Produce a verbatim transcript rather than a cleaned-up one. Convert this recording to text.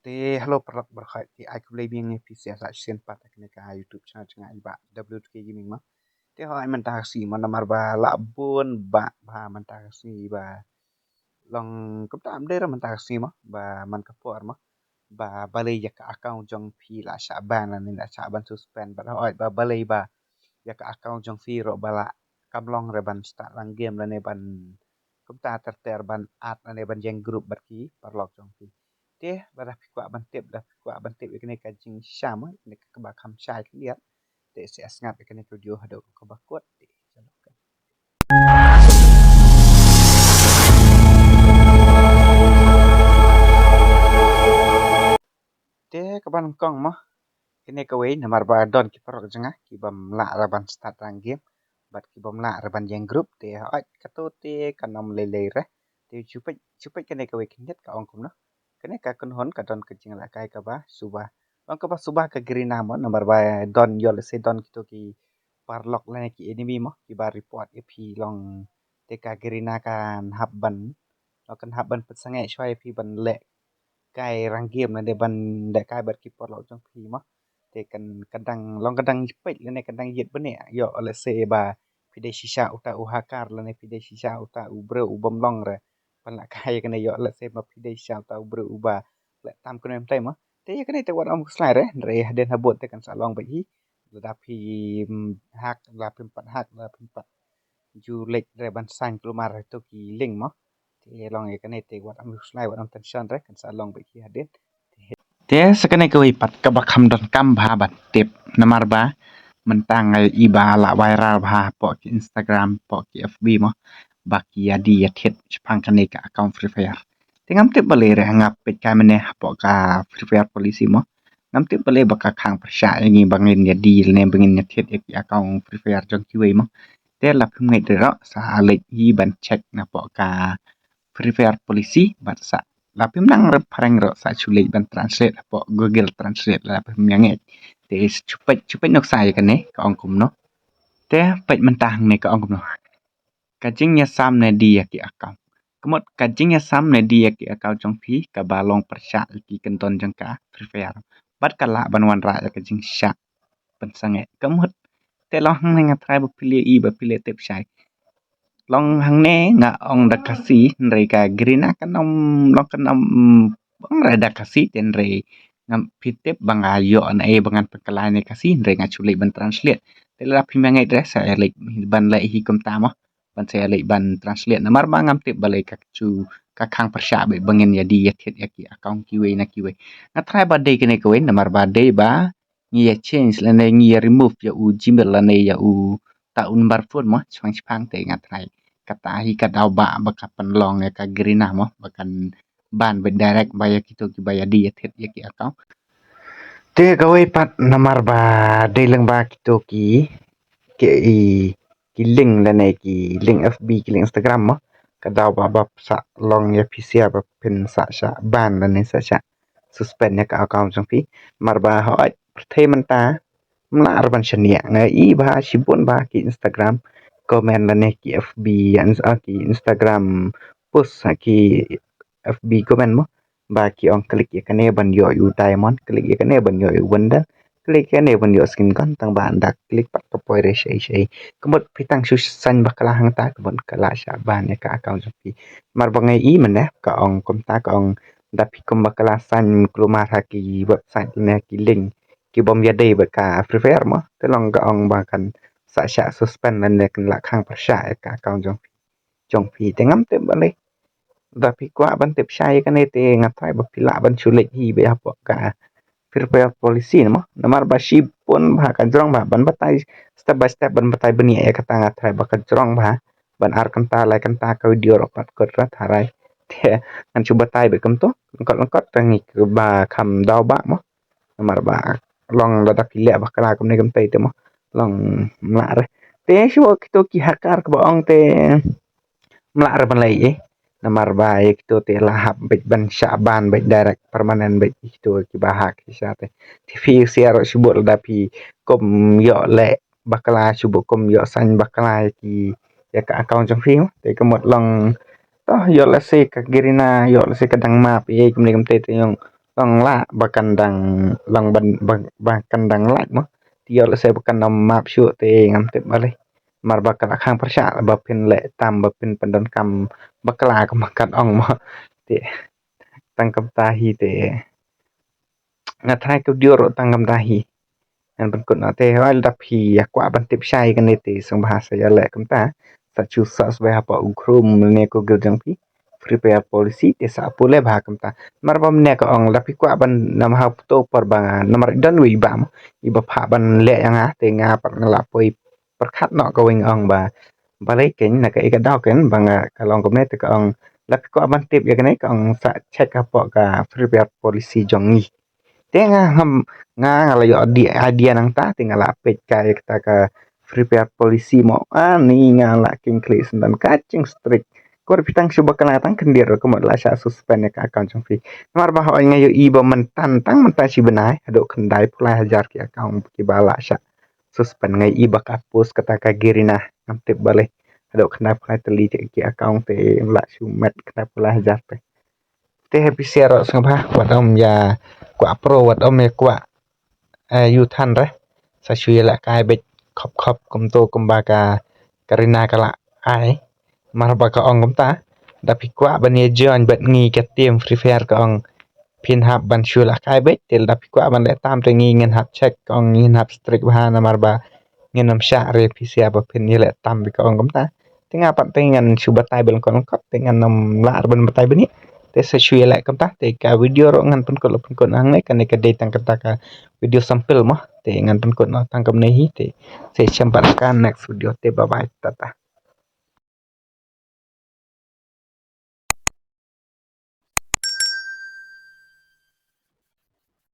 Te hello paralok baroh, te ai khublei biang ïa phi sa shisien pat ha kane ka YouTube channel jong nga i Bah W two K Gaming mo. Te hooid mynta ka sngi mo namar ba la bun ba, ba mynta ka sngi ba long kumta ym dei re mynta ka sngi mo ba man ka por mo ba balei ïa ka account jong phi la shah ban lane la shah ban suspend, bad hooid ba balei ba ïa ka account jong phi ruh ba la kam long re ban start rang game lane ban kumta ter ter ban add lane ban ïeng group bad ki paralok jong phi. Te lada phi kwah ban tip, lada phi kwah ban tip ïa kane ka jingshisha mo, ïa kane kaba kham shai khyndiat, te sa sngap ïa kane ka video haduh kaba kut. Te shalom. Te kaba nyngkong mo, kane kawei namar ba don ki paralok jong nga ki bym lah re ban start rang game bad ki bym lah re ban ïeng group, te hooid kato te kan ym lei lei re. Te shu peit, shu peit kane kawei khyndiat ka ong kumno. Kane ka kynhun ka don ka jinglehkai kaba suba. Long kaba suba ka Garena mo namar ba don, ïoh lehse don kito ki paralok lane ki enemy mo kiba report ïa phi long te ka Garena kan hap ban, long kan hap ban pynsangeh shuwa ïa phi ban lehkai rang game lane ban lehkai bad ki paralok jong phi mo. Te kan, kan dang long, kan dang peit lane kan dang ïit bniah, ïoh lehse ba phi dei shisha uta u hacker lane phi dei shisha uta u briew u bym long re ban lehkai ïa kane, ïoh lehse ba phi dei shisha uta u briew uba leh tam kane ym tei mo. Te ïa kane te wat ym khuslai re, hynrei hadien habud te kan sa long beit hi. Lada phi, mm, hack, lada phim pat hack, lada phim pat ju leit re ban sign kulmar ïa kito ki link mo. Te long ïa kane te wat ym khuslai, wat ym tension re, kan sa long beit hi hadien. Te sa kane kawei pat kaba kham donkam bha ban tip namar ba mynta nga ïohi ba la viral bha hapoh ki Instagram, hapoh ki F B mo, ba ki ïa die ïa thied shaphang kane ka account Free Fire. Te ngam tip balei re, nga peit kai mynne hapoh ka Free Fire policy mo, ngam tip balei ba ka khang pyrshah ïa ngi ba ngin ïa die lane ba ngin ïa thied ïa ki account Free Fire jong kiwei mo. Te la phim ngeit re ruh sa leit hi ban check napoh ka Free Fire policy bad sa la phim nang re phareng ruh sa shu leit ban translate hapoh Google Translate, la phim ïa ngeit. Te shu peit, shu peit nuksa ïa kane ka ong kumno. Te peit mynta hangne ka ong kumno. Ka jingïasam ne die ïa ki account. Ka mut ka jingïasam ne die ïa ki account jong phi kaba long pyrshah ïa ki kyndon jong ka Free Fire bad ka lah ban wanrah ïa ka jingshah pynsangeh. Ka mut te long hangne nga trai ba phi leh i, ba phi leh tip shai. Long hangne nga ong da Khasi hynrei ka Garena kan ym long, kan ym ong re da Khasi, te hynrei ngam, phi tip ba nga ïoh na ei ba ngan pynkylla ne Khasi, hynrei nga shu leit ban translate. Te lada phim ïa ngeit re sa ïa leit ban leh hi kumta mo, ban sa ïa leit ban translate namar ba ngam tip balei ka shu, ka khang pyrshah beit ba ngin ïa die ïa thied ïa ki account kiwei na kiwei. Nga trai ba dei kane kawei namar ba dei ba ngi ïa change lane ngi ïa remove ïa u Gmail lane ïa uta u number phone mo shaphang shaphang, te nga trai kata hi ka daw ba, ba ka pynlong ïa ka Garena mo ba kan ban beit direct ba ïa kito kiba ïa die ïa thied ïa ki account. Te kawei pat namar ba dei lyngba kito ki, ki, ki link lane ki link F B, ki link Instagram mo, ka daw ba, ba sa long ïa phi sia ba phin sa shah ban lane sa shah suspend ïa ka account jong phi. Namar ba hooid pyrthei mynta ym lah re ban shaniah, nga i ba shibun ba ki Instagram comment lane ki F B, ah, ki Instagram post, ah, ki F B comment mo, ba ki ong click ïa kane ban ïoh ïa u diamond, click ïa kane ban ïoh ïa u bundle, click ïa kane ban ïoh skin gun, tang ba ynda click pat ka poi re shei shei. Ka mut phi tang shu sign bakla hangta, ka mut ka lah shah ban ïa ka account jong phi. Namar ba nga i mynne ka ong kumta, ka ong da phi kum bakla sign kulmar ha ki website ne ki link ki bym ïadei bad ka Free Fire mo, te long ka ong ba kan sa shah suspend lane kan lah khang pyrshah ïa ka account jong phi, jong phi. Te ngam tip balei. Da phi kwah ban tip shai ïa kane te nga trai ba phi lah ban shu leit hi beit hapoh ka Free Fire policy mo. Namar ba shibun ba ka jrong ba ban batai step by step, ban batai bniah ïa kata nga trai ba ka jrong ba ban ar kynta lai kynta ka video ruh pat kut ra tharai. Te ngan shu batai beit kumto lyngkot lyngkot, te ngi ba kham daw ba mo. Namar ba long lada phi leh bakla kumne kumtei te mo, long ym lah re. Te shu kito ki hacker kaba ong te ym lah re ban leh ei. Namar ba ïa kito te la hap beit ban shah ban beit direct permanent beit ïa kito kiba hack shisha te. Te phi sia ruh shu bud lada phi kum ïoh leh bakla, shu bud kum ïoh sign bakla ïa ki, ïa ka account jong phi mo. Te ka mut long to ïoh lehse ka Garena, ïoh lehse ka dang map ei kumne kumtei te ïoh Long la ba kan dang long ban ba, ba kan dang lait mo. Ti ïoh lehse ba kan ym map shuh te ngam tip balei. Mar ba kan la khang pyrshah ba phin leh tam ba phin pyndonkam bakla kumba kan ong mo. Te tang kumta hi te. Nga tharai ka video ruh tang kumta hi. Ngan pynkut noh te hoi lada phi ïa kwah ban tip shai kane te sngewbha sa ïa leh kumta. Sa shu search bha hapoh u Chrome ne Google jong phi. Free Fire policy te sa pule bha kumta. Mar ba mynne ka ong lada phi kwah ban nam ha photo por ba nga namar i don wei i bah mo. I ba phah ban leh ïa nga te nga pat nga la poi pyrkhat noh ka wei nga ong ba balei kein na ka i ka daw kein ba nga ka long kumne te ka ong lada phi kwah ban tip ïa kane ka ong sa check hapoh ka Free Fire policy jong ngi. Te nga ngam nga nga la ïoh di idea nangta te nga la peit ka ïa kata ka Free Fire policy mo. Ani nga la king klik sendon ka jing strict. Kor phi tang shu bakla tang khyndiat ruh ka mut la shah suspend ïa ka account jong phi. Namar ba hoi nga ïohi ba mynta tang mynta shi bnai haduh khyndai phew lai hajar ki account kiba la shah suspend. Nga ïohi ba ka post kata ka Garena ngam tip balei haduh khyndai phew lai tylli ki account te la shu met khyndai phew lai hajar te. Te ha phi share ruh sngewbha wat ym ïa kwah pro wat ym ïa kwah eh, ïa u than re. Sa shu ïa lehkai beit khop khop kumto kumba ka Garena ka la ai. Mar ba ka ong kumta lada phi kwah ban ïa join bad ngi ka team Free Fire ka ong phin hap ban shu lehkai beit te lada phi kwah ban leh tam te ngi ngin hap check ka ong ngin hap strict bha namar ba ngin ym shah re phi share ba phin ïa leh tam ba ka ong kumta. Te nga pat te ngan shu batai ba lyngkot lyngkot te ngan ym lah ban batai bniah. Te sa shu ïa leh kumta te ka video ruh ngan pynkut la pynkut hangne kane ka dei tang kata ka video sample mo. Te ngan pynkut noh tang kumne hi te sa shem pat ka next video te bye bye tata.